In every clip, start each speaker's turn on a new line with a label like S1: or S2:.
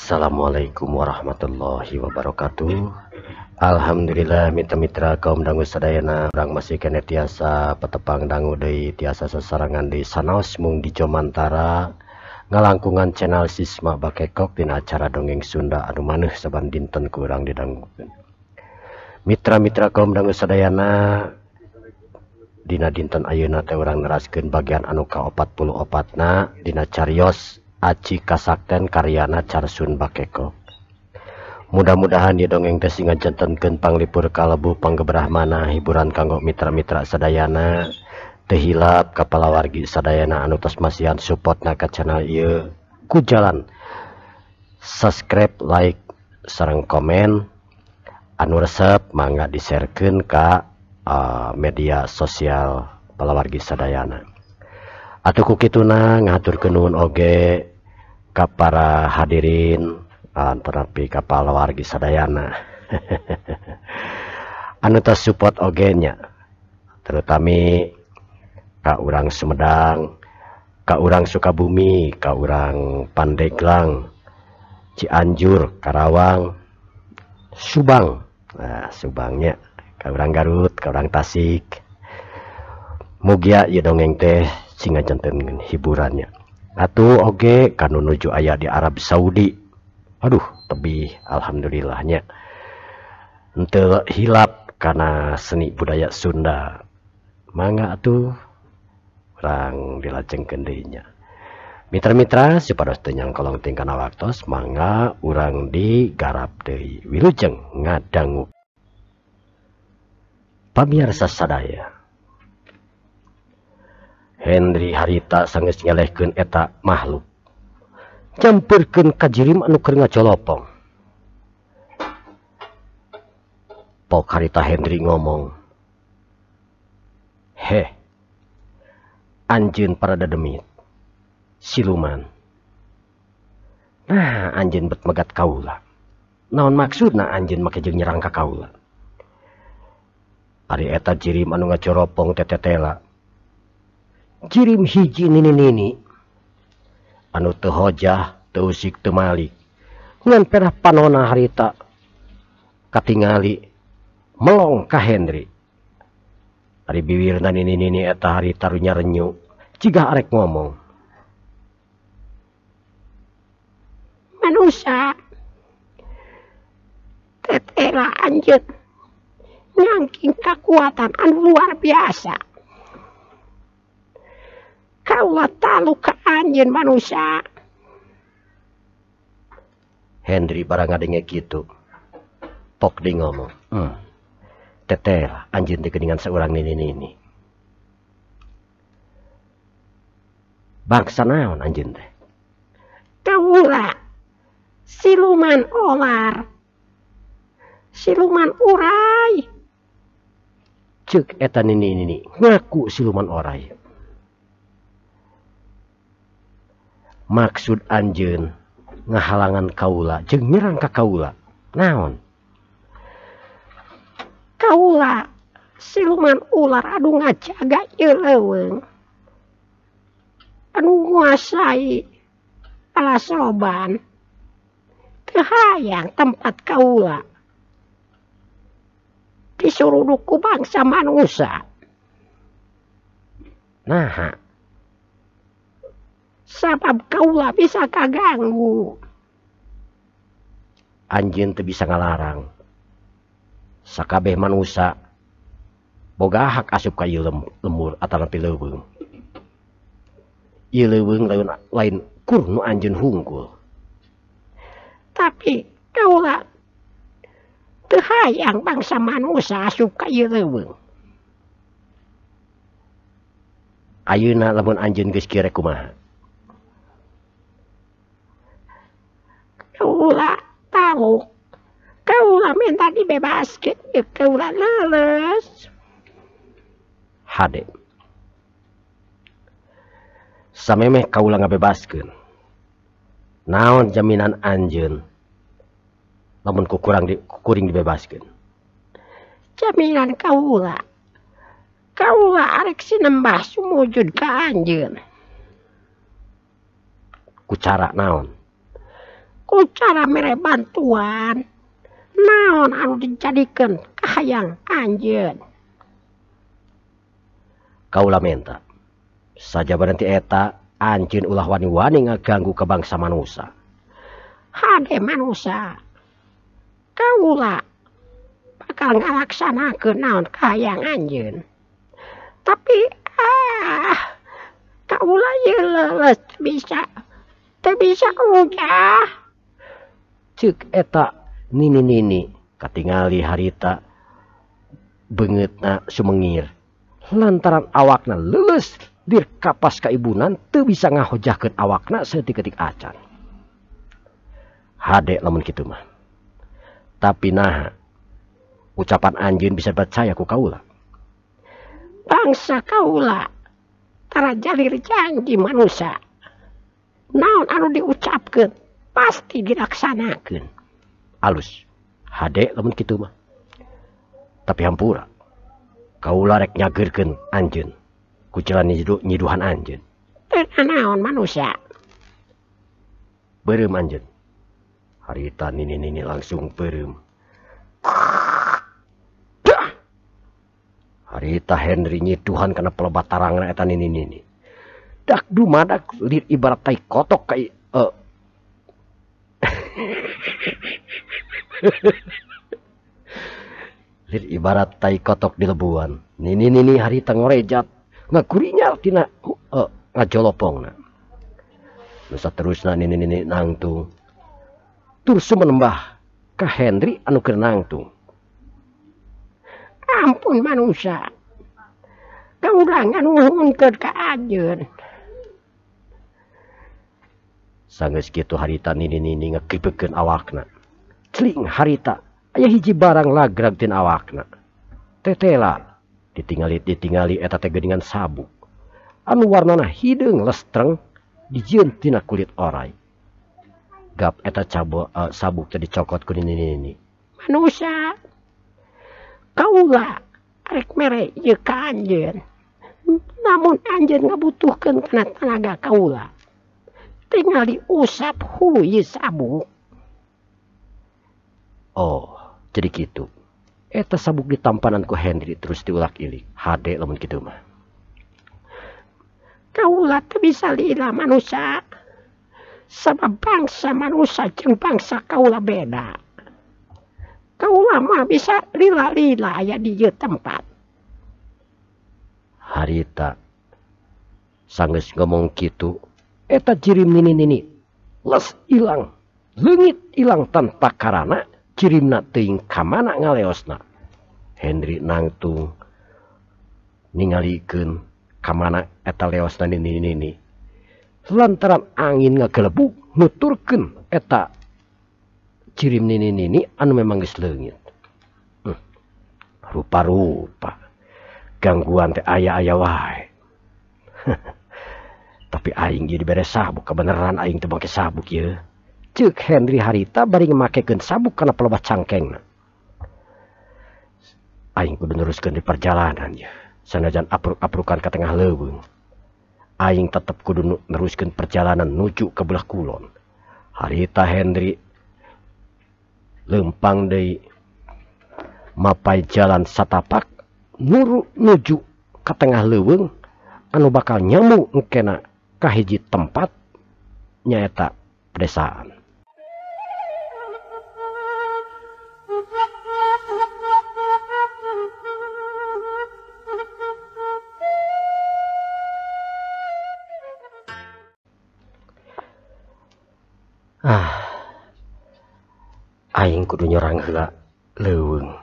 S1: Assalamualaikum warahmatullahi wabarakatuh. Alhamdulillah mitra-mitra kaum dangu sadayana urang masih keneh tiasa patepang dangu deui tiasa sasarangan di sanaos mung di Jomantara ngalangkungan channel Sisma Bakekok dina acara dongeng Sunda anu maneuh saban dinten ku urang didangukeun. Mitra-mitra kaum dangu sadayana dina dinten ayeuna teh urang neraskeun bagian anu ka-44na dina carios Aci Kasakten karyana Carsun Bakekok. Mudah-mudahan ieu dongeng teh sing ngajantenkeun panglipur kalebu panggebrahmana hiburan kanggo mitra-mitra sadayana. Teu hilap ka palawargi sadayana anu tos masihan supportna ka channel ieu ku jalan subscribe, like, sareng komen. Anu resep mangga di-sharekeun ka media sosial palawargi sadayana. Atuh ku kituna ngahaturkeun nuhun oge ka para hadirin antarapi ka palawargi sadayana. Anu tos support oge nya, terutami ka urang Sumedang, ka urang Sukabumi, ka urang Pandeglang, Cianjur, Karawang, Subang. Nah, Subangnya ka urang Garut, ka urang Tasik. Mugia ieu dongeng teh sing ngajanten hiburannya. Atuh oge kanu nuju aya di Arab Saudi. Aduh, tebih alhamdulillahnya. Henteu hilap kana seni budaya Sunda. Mangga atuh urang dilajengkeun deui nya. Mitra-mitra supados teu nyangkolong teuing kana waktos, mangga urang digarap deui. Wilujeng ngadangu. Pamirsa sadaya, Henry harita sanggeus ngelehkeun eta makhluk. Nyamperkeun ka jirim anu keur ngacolopong. Pok harita Henry ngomong, "Heh, anjeun parada demit, siluman. Nah, anjeun bet megat kaula. Naon maksudna anjeun make jeung nyerang ka kaula?" Ari eta jirim anu ngacoropong tetetela. Jirim hiji nini-nini anu teu hojah, teu usik, teu malik. Ngan perah panona harita katingali melong ka Henry. Ari biwirna nini-nini eta harita runya renyu, cigah arek ngomong.
S2: Manusia tetela anjeun nyangking kekuatan anu luar biasa. Kaula talu ka anjeun manusia.
S1: Henry barang ngadenge kitu. Pok di ngomong, tetela anjeun teh geuningan saurang nini-nini. Bangsa naon anjeun teh?
S2: Kaula siluman olar, siluman urai.
S1: Ceuk eta nini-nini ngaku siluman orai. Maksud anjeun ngahalangan kaula jeung nyerang ka kaula naon?
S2: Kaula siluman ular anu ngajaga ieu leuweung, anu nguasai alas roban. Teu hayang tempat kaula disuruduk ku bangsa manusia.
S1: Naha?
S2: Sabab kaula bisa kaganggu.
S1: Anjeun teu bisa ngalarang. Sakabeh manusa boga hak asup ka ieu lembur atanapi leuweung. Ieu leuweung lain kur nu anjeun hungkul.
S2: Tapi kaula teu hayang bangsa manusa asup ka ieu leuweung.
S1: Ayeuna lamun anjeun geus kieu rek kumaha?
S2: Kaula taluk, kaula minta dibebaskeun, kaula leuleus.
S1: Hade. Samemeh kaula ngabebaskeun. Naon jaminan anjeun lamun ku kuring dibebaskeun?
S2: Jaminan kaula, kaula arek sinembah sumujud ka anjeun.
S1: Ku cara naon?
S2: Ku cara mere bantuan naon anu dijadikeun kahayang anjeun.
S1: Kaula menta sajabana ti eta anjeun ulah wani-wani ngaganggu ka bangsa manusa.
S2: Hade manusa, kaula bakal ngalaksanakeun naon kahayang anjeun. Tapi kaula ieu leuleus bisa teu bisa ujah.
S1: Ceuk eta nini-nini katingali harita beungeutna sumengir lantaran awakna leuleus dir kapas kaibunan teu bisa ngahojahkeun awakna saeutik-eutik acan. Hade lamun kitu mah. Tapi naha ucapan anjeun bisa percaya ku kaula.
S2: Bangsa kaula tara jalir janji manusia. Naon anu diucapkeun pasti dilaksanakeun.
S1: Alus, hade lamun kitu mah. Tapi hampura, kaula rek nyageurkeun anjeun ku jalan nyiduhan anjeun.
S2: Teu nanaon manusia.
S1: Beureum anjeun. Harita nini-nini langsung beureum. Harita Henry nyiduhan kana pelebat tarangna eta nini-nini. Dak dumadak lir ibarat tai kotok ka lir ibarat tai kotok di lebuan. Nini-nini harita ngorejat ngagurinyal tina ngajolopongna. Nu saterusna nini-nini nangtung. Tur sumenembah ka Henry anu keur nangtung.
S2: Ampun manusia, kaula nganuhunkeun ka anjeun.
S1: Sanggeus kitu harita nini-nini ngekipeukeun awakna. Cling harita aya hiji barang lagrag tina awakna. Tetela ditingali-ditingali eta teh geuningan sabuk anu warnana hideung lestreng dijieun tina kulit orai. Gap eta sabuk teh dicokot ku nini-nini.
S2: Manusia, kaula arek mere ieu ka anjeun. Namun anjeun ngabutuhkeun kana tanaga kaula. Tinggal diusap hulu ieu sabuk.
S1: Oh, jadi kitu. Eta sabuk ditampanan ku Henry terus diulak-ilik. Hade lamun kitu mah.
S2: Kaula teu bisa lila manusia. Sabab bangsa manusia jeung bangsa kaula beda. Kaula mah bisa lila-lila aya di ieu tempat.
S1: Harita sanggeus ngomong kitu, eta jirim nini-nini les ilang, leungit ilang tanpa karana, jirimna teuing ka mana ngaleosna. Henry nangtung ningalikeun ka mana eta leosna nini-nini. Lantaran angin ngagelebug nuturkeun eta jirim nini-nini anu memang geus leungit. Rupa-rupa gangguan teh aya-aya wae. Tapi aing ieu dibere sabuk kebeneran aing teu make sabuk ieu. Ceuk Henry harita bari ngemakekeun sabuk kana pelebah cangkengna. Aing kudu neruskeun di perjalanan ieu. Sanajan apruk-aprukan ka tengah leuweung. Aing tetep kudu neruskeun perjalanan nuju ke belah kulon. Harita Henry lempang deui mapai jalan satapak nuru nuju ka tengah leuweung anu bakal nyambung engkena ka hiji tempat nyaeta pedesaan. Aing kudu nyorang heula leuweung.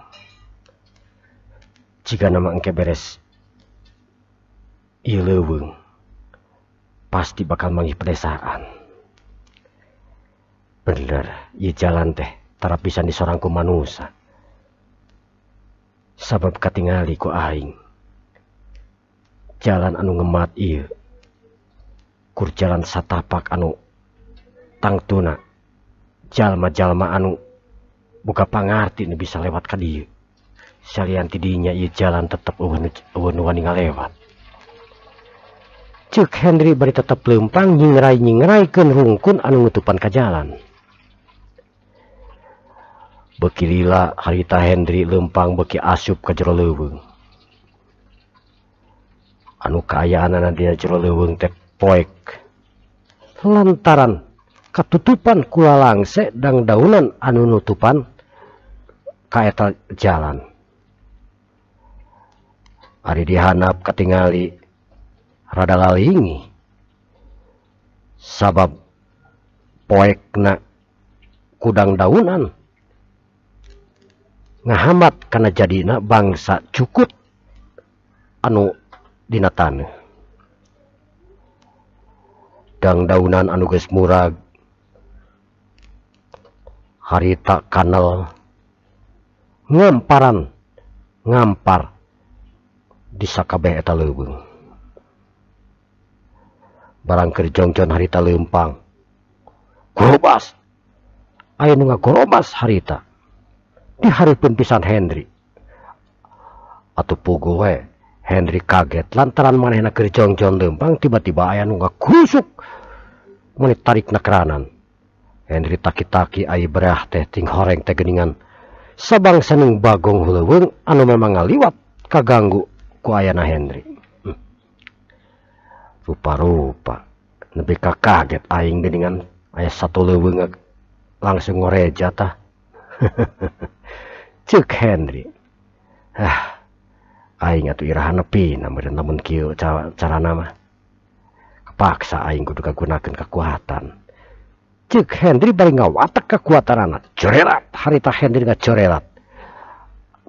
S1: Jika nama engke beres ieu leuweung, pasti bakal manggih pedesaan. Bener, ieu jalan teh tara pisan disorang ku manusa. Sabab katingali ku aing jalan anu ngemat ieu kur jalan satapak anu tangtuna jalma-jalma anu buka pangarti nu bisa lewat ka dieu. Salian ti dinya ieu jalan tetep eueuh nu wani ngalewat. Ceuk Henry bari tetep leumpang nyingrai-nyingraikeun rungkun anu nutupan ka jalan. Beuki lila harita Hendri leumpang beuki asup ka jero leuweung. Anu kaayaanana dina jero leuweung teh poek lantaran katutupan ku lalangse dangdaunan anu nutupan ka eta jalan. Ari dihandap katingali rada lalingi sabab poekna kudang daunan ngahambat kana jadina bangsa cukut anu dina taneuh. Dangdaunan anu geus murag harita kanel ngamparan ngampar di sakabeh eta leuweung. Barang keur jongjon harita leumpang gorobas, aya nu ngagorobas harita dihareupeun pisan Hendri. Atuh puguh we Hendri kaget lantaran manehna keur jongjon leumpang tiba-tiba aya nu ngagrusuk meuni tarikna keranan. Hendri taki-taki ai berah teh ting horeng teh geuningan sabangsaning bagong leuweung anu memang ngaliwat kaganggu ku ayana Hendri. Rupa-rupa nepi ka kaget aing geuningan aya satu leuweung langsung ngoreja tah. Ceuk Hendri, ah aing atuh iraha nepi meureun lamun kieu carana mah. Kepaksa aing kudu kagunakeun kakuatan. Ceuk Hendri bari ngawatek kakuatanana. Jorelat harita Hendri ngajorelat.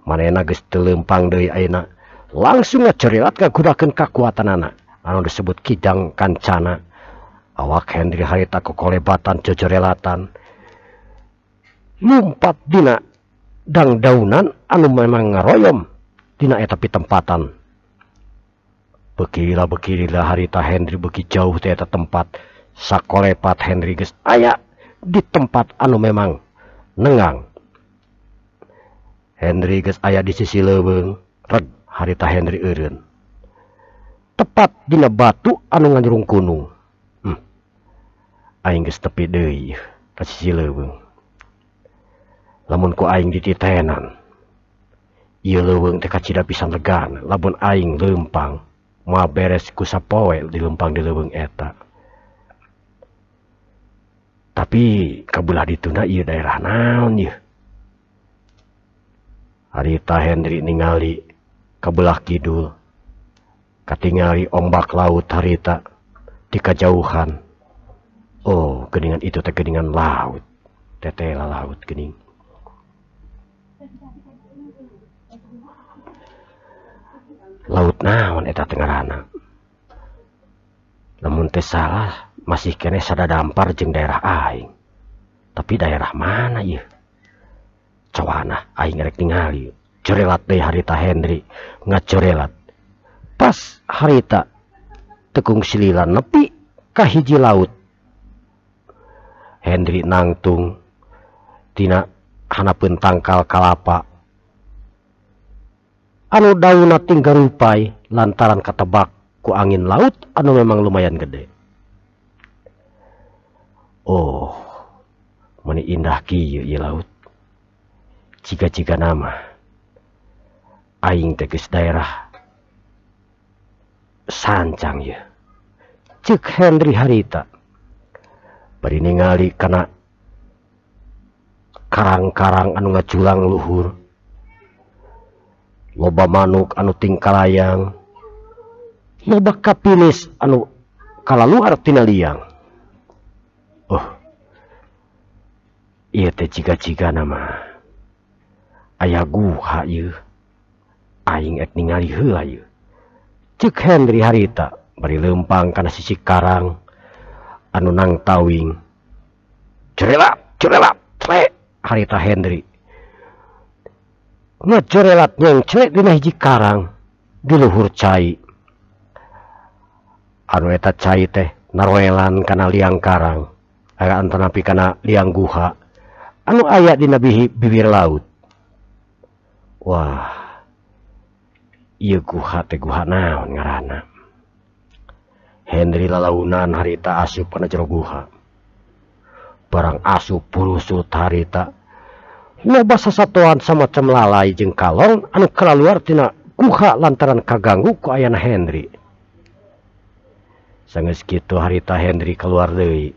S1: Manehna geus teu leumpang deui ayeuna langsung ngajorelat kagunakeun kakuatanana anu disebut Kidang Kancana. Awak Hendri harita kokolebatan jojorelatan lumpat dina dangdaunan anu memang ngaroyom dina eta pitempatan. Bekirilah harita Hendri beuki jauh ti eta tempat. Sakolepat Hendri geus aya di tempat anu memang nengang. Hendri geus aya di sisi leuweung, reg harita Hendri eureun. Tepat dina batu anu nganyurung kunung. Aing geus tepi deui ka sisi leuweung. Lamun ku aing dititenan, ieu leuweung teh kacida pisan legana. Lamun aing leumpang moal beres ku sapoe dileumpang di leuweung eta. Tapi kabelah dituna ieu daerah naon ieu? Harita Hendri ningali kabelah kidul, katingali ombak laut harita di kajauhan. Oh, geuningan itu teh geuningan laut, tetela laut geuning. Laut naon eta teh ngaranna? Lamun teh salah masih keneh sadadampar jeung daerah aing. Tapi daerah mana ieu? Cowana aing rek ningali. Corelat deui harita Hendri ngacorelat. Pas harita tekung silila nepi ka hiji laut. Hendri nangtung tina hanapeun tangkal kalapa anu daunna tinggarupai lantaran katebak ku angin laut anu memang lumayan gede. Oh, meni indah kieu ieu laut. Jiga-jiga nama aing teh geus daerah Sancang ieu. Ceuk Hendri harita bari ningali kana karang-karang anu ngajulang luhur. Loba manuk anu tingkalayang, loba kapinis anu kalaluar tina liang. Oh, ieu teh jiga-jiga nama aya guha ieu. Aing ek ningali heula ieu. Ceuk Hendri harita bari leumpang kana sisi karang anu nangtawing. Corelat, corelat, cle harita Hendri ngacorelat nyengcle dina hiji karang di luhur cai. Anu eta cai teh naroelan kana liang karang, aya antanapi kana liang guha anu aya dina bibir laut. Wah, ieu guha teh guha naon ngaranna? Hendri lalaunan harita asup kana jero guha. Barang asup purusut harita Loba sasatoan samacam lalai jeung kalong anu kalaluar tina guha lantaran kaganggu ku ayana Henry. Sanggeus kitu harita Henry keluar deui.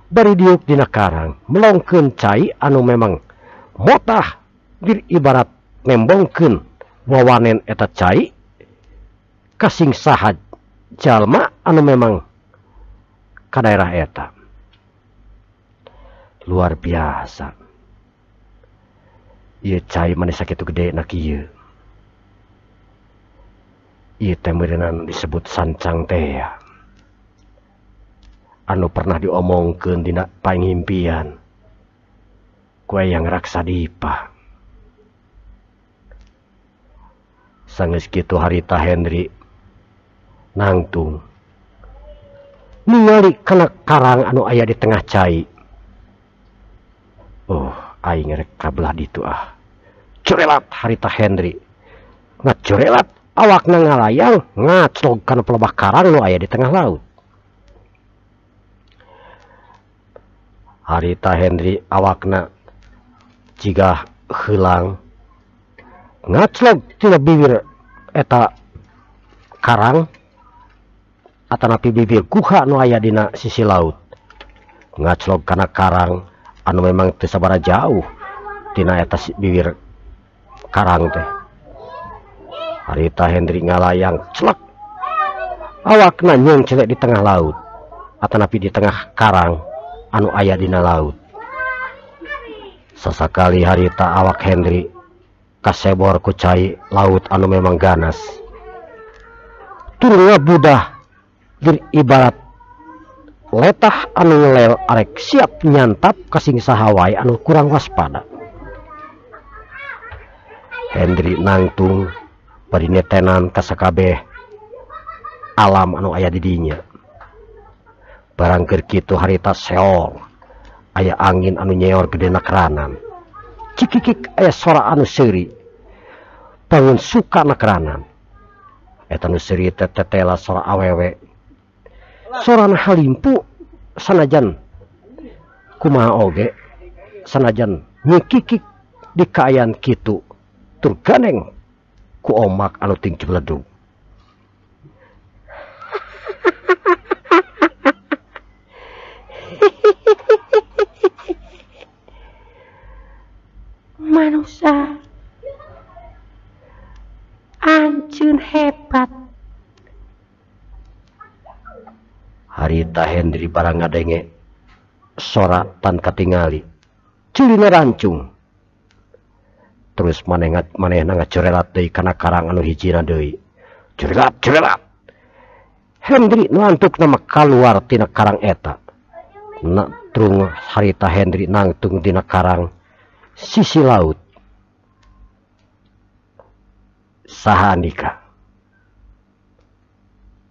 S1: Bari diuk dina karang melongkeun cai anu memang motah dir ibarat nembongkeun wawanen eta cai kasing saha jalma anu memang ka daerah eta. Luar biasa. Ieu cai mani sakitu gede na kieu. Ieu teh meureunana disebut sancang teh anu pernah diomongkeun dina pangimpian ku Eyang Raksadipa. Sanggeus kitu harita Henry nangtung ningali kana karang anu aya di tengah cai. Oh, aing rek kabelah ditu ah. Curelat harita Henry. Ngacurelat awakna ngalayang ngaclog kana pelebah karang nu aya di tengah laut. Harita Henry awakna jiga heulang ngaclog tina bibir eta karang atanapi bibir guha nu aya dina sisi laut. Ngaclog kana karang anu memang teu sabaraha jauh tina eta bibir karang teh. Harita Henry ngalayang celek awakna nyengcelek di tengah laut atanapi di tengah karang anu aya dina laut. Sasakali harita awak Henry kasebor ku cai laut anu memang ganas. Tur ngabudah dir ibarat letah anu ngelel arek siap nyantap kasing saha wae anu kurang waspada. Henry nangtung bari netenan ka sakabeh alam anu aya di dinya. Barang keur kitu harita seol aya angin anu nyeor gede nakranan. Cikikik aya sora anu seuri bangun suka nakranan. Eta nu seuri teh tetela sora awewe. Sorana halimpu sanajan kumaha oge sanajan nyikikik di kaayaan kitu tur ganeng ku omak anu ting cibledug.
S2: Manusia anjeun hebat.
S1: Harita Henry barang ngadenge sora tan katingali culina rancung. Terus manehna ngacorelat deui kana karang anu hijina deui. Curelat curelat. Henry nu antukna mah kaluar tina karang eta. Na trung harita Henry nangtung dina karang sisi laut. Saha andika?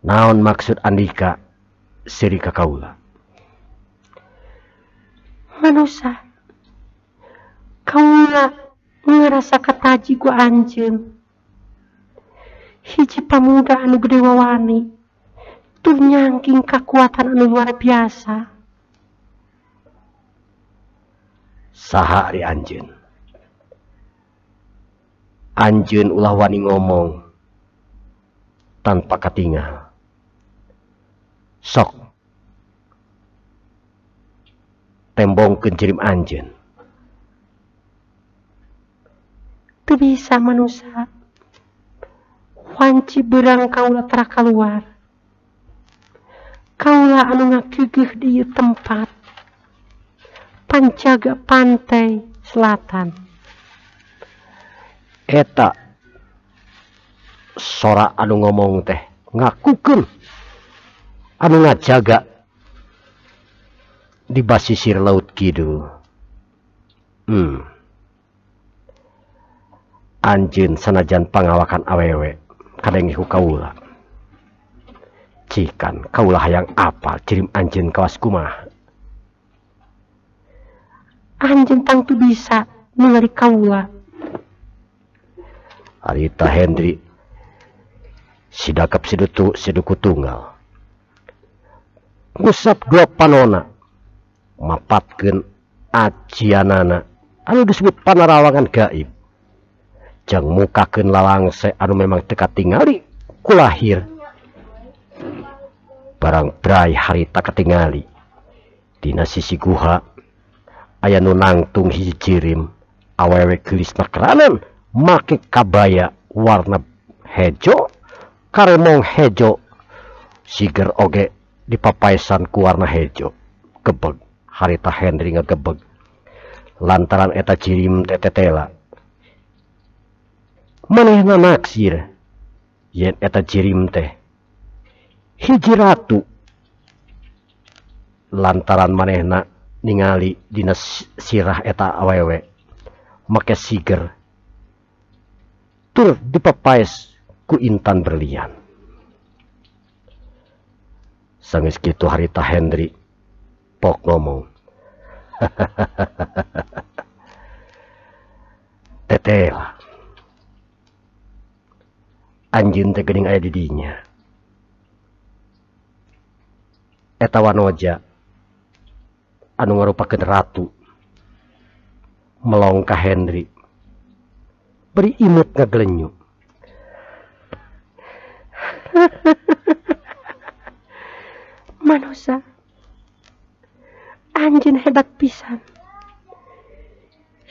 S1: Naon maksud andika siri ka kaula?
S2: Manusa, kaula ngerasa kataji ku anjeun. Hiji pamuda anu gede wawani tur nyangking kakuatan anu luar biasa.
S1: Saha ari anjeun? Anjeun ulah wani ngomong tanpa katingal. Sok tembongkeun jirim anjeun.
S2: Teu bisa manusa. Wanci beurang kaula tara kaluar. Kaula anu ngakeugeuh di ieu tempat. Panjaga pantai selatan.
S1: Eta sora anu ngomong teh ngakukeun anu ngajaga di basisir laut kidul. Anjeun sanajan pangawakan awewe kadenge ku kaula. Cikan kaula hayang apal cirim anjeun kawas kumaha.
S2: Anjeun tangtu bisa ningali kaula.
S1: Harita Henry sidakep sidutu siduku tunggal. Ngusap dua panona mapatkeun ajianana Anu disebut panarawangan gaib. Jang mukakeun lalangse anu memang teu katingali ku lahir. Barang brai harita katingali. Dina sisi guha aya nu nangtung hiji jirim awewe geulis nakranan make kabaya warna hejo karemong hejo siger oge dipapaesan ku warna hejo. Gebeg harita Henry ngagebeg lantaran eta jirim teh tetela. Manehna naksir yen eta jirim teh hiji ratu lantaran manehna ningali dina sirah eta awewe make siger tur dipapaes ku intan berlian. Sanggeus kitu harita Henry pok ngomong. Tetela anjeun teh geuning aya di dinya. Eta wanoja anu ngarupakeun ratu melong ka Henry beri imut ngagelenyu.
S2: Manusa, anjeun hebat pisan.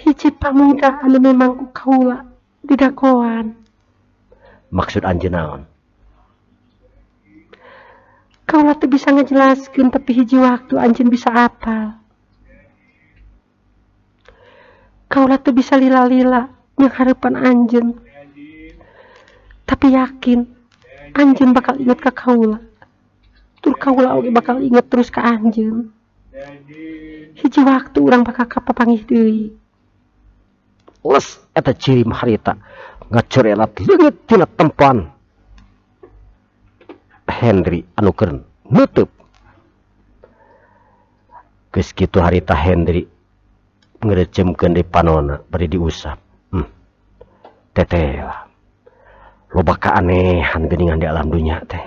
S2: Hiji pamuda anu memang ku kaula didakoan.
S1: Maksud anjeun naon?
S2: Kaula teu bisa ngajelaskeun tapi hiji waktu anjeun bisa apal. Kaula teu bisa lila-lila nyanghareupan anjeun. Tapi yakin anjeun bakal inget ka kaula. Tur kaula oge bakal inget terus ka anjeun. Hiji waktu urang bakal kapapanggih deui.
S1: Les eta jirim harita ngacorelat leungit tina tempan Henry anu keur nutup. Geus kitu harita Henry ngereceumkeun di panona bari diusap. Tetela. Loba keanehan geuningan di alam dunya teh.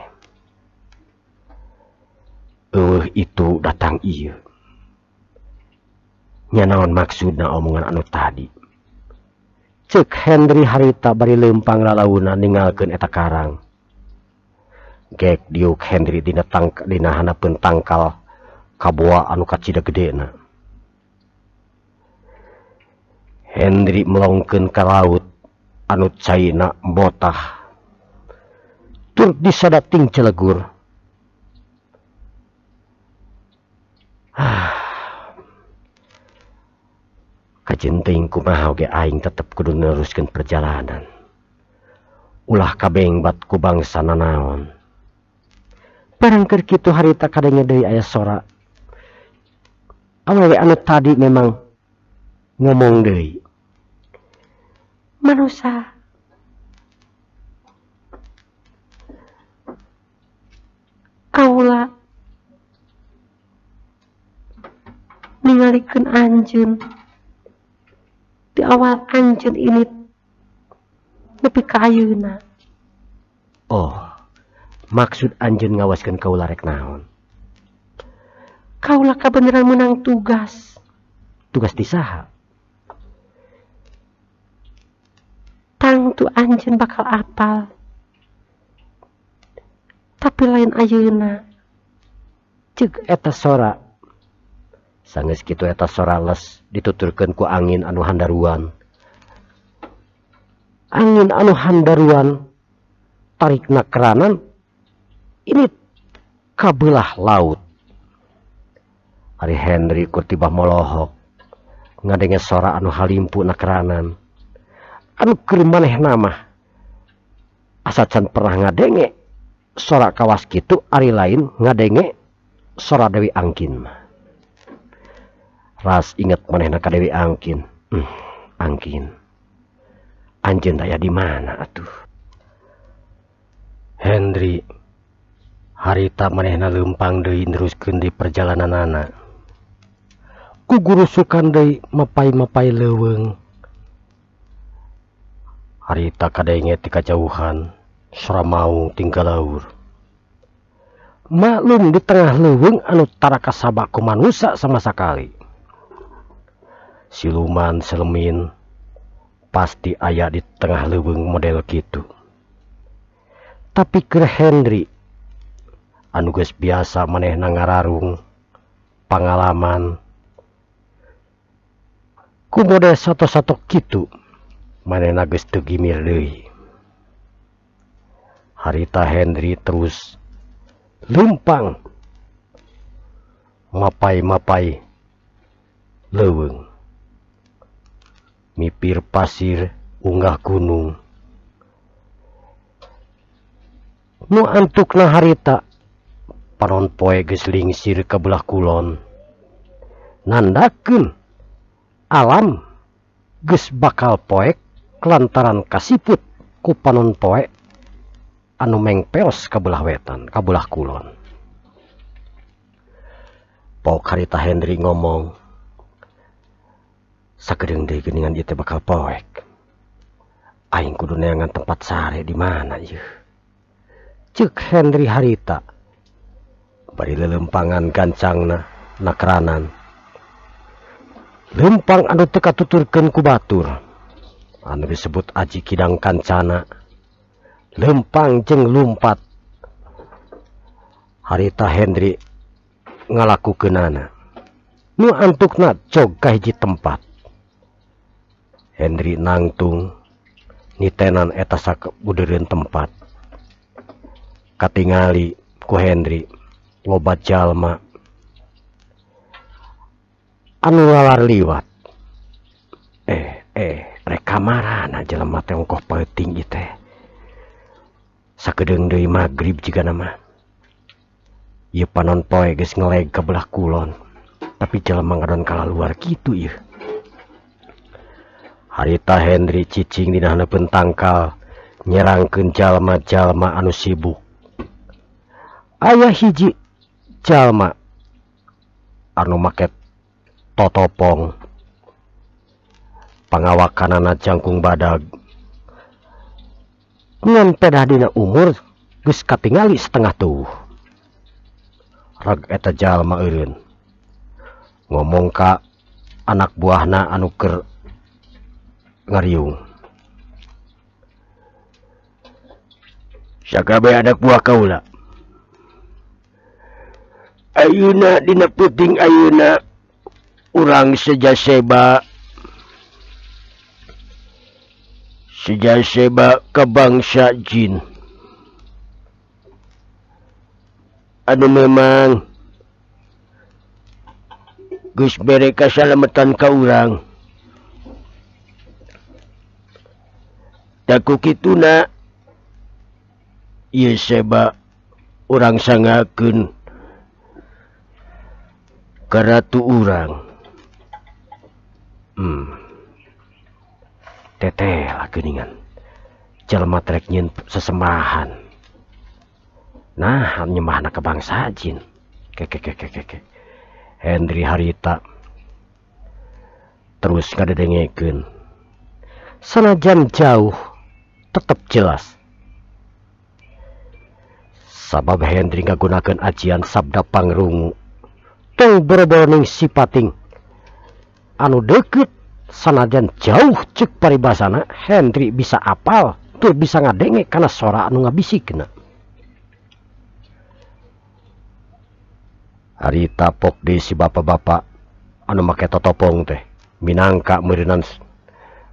S1: Eueuh itu datang ieu. Nya naon maksudna omongan anu tadi? Ceuk Henry harita bari leumpang lalauna ninggalkeun eta karang. Gek diuk Henry dina dina handapeun tangkal kaboa anu kacida gedena. Henry melongkeun ka laut anu caina motah. Tur disadating celegur. Kajeun teuing kumaha oge aing tetep kudu neruskeun perjalanan. Ulah kabengbat ku bangsa nanaon. Barang keur kitu harita kadenge deui aya sora. Awewe anu tadi memang ngomong deui.
S2: Manusa, kaula ningalikeun anjeun. Di awal anjeun ini nepi ka ayeuna.
S1: Oh, maksud anjeun ngawaskeun kaula rek naon?
S2: Kaula kabeneran menang tugas.
S1: Tugas di saha?
S2: Tangtu anjeun bakal apal. Tapi lain ayeuna.
S1: Ceuk eta sora. Sanggeus kitu eta sora les dituturkeun ku angin anu handaruan. Angin anu handaruan tarikna keranan ini kabelah laut. Ari Henry kur tibah molohok ngadenge sora anu halimpu nakeranan. Anu keur manehna mah asa can pernah ngadenge sora kawas kitu ari lain ngadenge sora Dewi Angkin mah. Ras inget manehna ka Dewi Angkin. Angkin. Anjeun aya di mana atuh? Henry harita manehna leumpang deui neruskeun di perjalananana. Ku gurusukan deui mapai-mapai leuweung. Harita kadenge ti kajauhan sora maung tinggal laur. Maklum di tengah leuweung anu tara kasaba ku manusa sama sakali. Siluman selemin pasti aya di tengah leuweung model kitu. Tapi keur Hendri anu geus biasa manehna ngararung pangalaman ku model sato-sato kitu manehna geus teu gimir deui. Harita Hendri terus lempang mapai-mapai leuweung, mipir pasir unggah gunung. Nu antukna harita panon poe geus lingsir ka belah kulon, nandakeun alam geus bakal poek lantaran kasiput ku panon poe anu mengpeos ka belah wetan ka belah kulon. Pok harita Hendri ngomong, sakedeung deui geuningan ieu teh bakal poek. Aing kudu neangan tempat sare di mana ieu. Ceuk Hendri harita bari lelempangan gancangna nakranan. Lempang anu teu katuturkeun ku batur anu disebut Aji Kidang Kancana. Lempang jeung lumpat harita Hendri ngalakukeunana. Nu antukna jog ka hiji tempat. Hendri nangtung nitenan eta sabudereun tempat. Katingali ku Hendri loba jalma anu lalar liwat. Rek kamarana jelema teh ongkoh peuting ieu teh. Sakedeung deui magrib jigana mah. Ieu panon poe geus ngeleg ka belah kulon, tapi jelema ngadon kalaluar kitu ieu. Harita Hendri cicing dina haneupeun tangkal nyerangkeun jalma-jalma anu sibuk. Aya hiji jalma anu make totopong, pangawakanana jangkung badag, ngan pedah dina umur geus katingali setengah tuh. Reg eta jalma eureun ngomong ka anak buahna anu keur ngariung. Sakabeh anak buah kaula ayeuna dina peuting ayeuna urang sejaseba ka bangsa jin anu memang geus bere kasalametan ka urang. Taku kituna ieu seba urang sangakeun ka ratu urang. Teteh lah geuningan jelema trek nyieun sesembahan. Nah, nyembahna ka bangsa jin. Keke. Hendri harita terus ngadedengekeun. Sanajan jauh tetep jelas. Sabab Hendri ngagunakeun ajian sabda pangrungu. Tong boro-boro ning sipating anu deukeut sanajan jauh ceuk paribasana Hendri bisa apal tur bisa ngadenge kana sora anu ngabisikna. Harita pok di si bapak-bapak anu make totopong teh minangka meureunan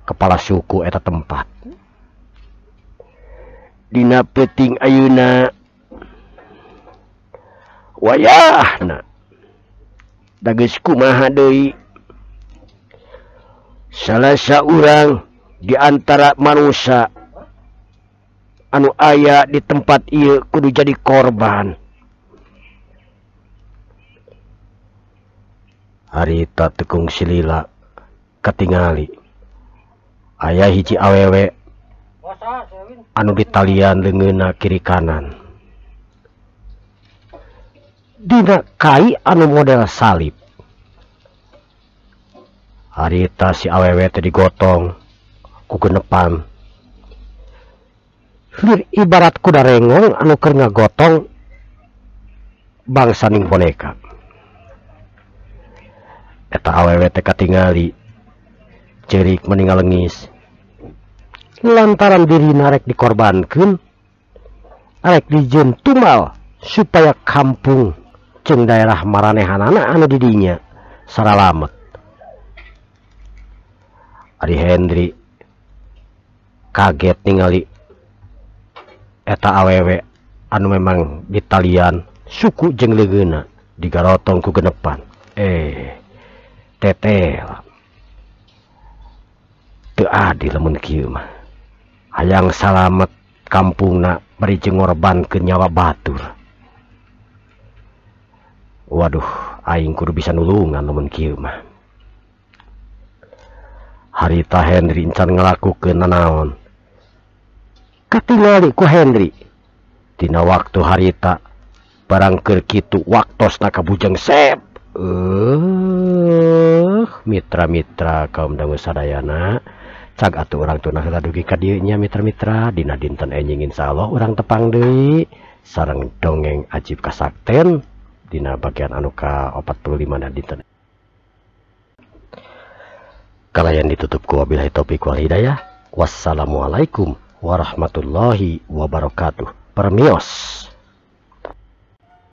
S1: kepala suku eta tempat. Dina peuting ayeuna wayahna da geus kumaha deui salah saurang di antara manusia anu aya di tempat ieu kudu jadi korban. Harita tekung silila katingali aya hiji awewe anu ditalian leungeunna kiri kanan dina kai anu model salib. Harita si awewe teh digotong ku genepan lir ibarat kuda rengong anu keur ngagotong bangsaning boneka. Eta awewe teh katingali Ceurik meni ngalengis lantaran dirina rek dikorbankeun, rek dijieun tumbal supaya kampung jeung daerah maranehanana anu di dinya saralamet. Ari Hendri kaget ningali eta awewe anu memang ditalian suku jeung leungeunna digarotong ku genepan. Teteh teu adil lamun kieu mah. Hayang salamet kampungna bari jeung ngorbankeun nyawa batur. Waduh, aing kudu bisa nulungan lamun kieu mah. Harita Hendri encan ngalakukeun nanaon. Katingali ku Hendri dina waktu harita barang keur kitu waktosna ka Bujang Sep. Mitra-mitra kaum dangu sadayana, cag atuh urang tunah heula dugi ka dieu nya mitra-mitra. Dina dinten enjing insyaallah urang tepang deui sareng dongeng ajib kasakten dina bagian anu ka 45 na dinten. Kalayan ditutup ku wabillahi taufiq wal hidayah. Wassalamualaikum warahmatullahi wabarakatuh. Permios.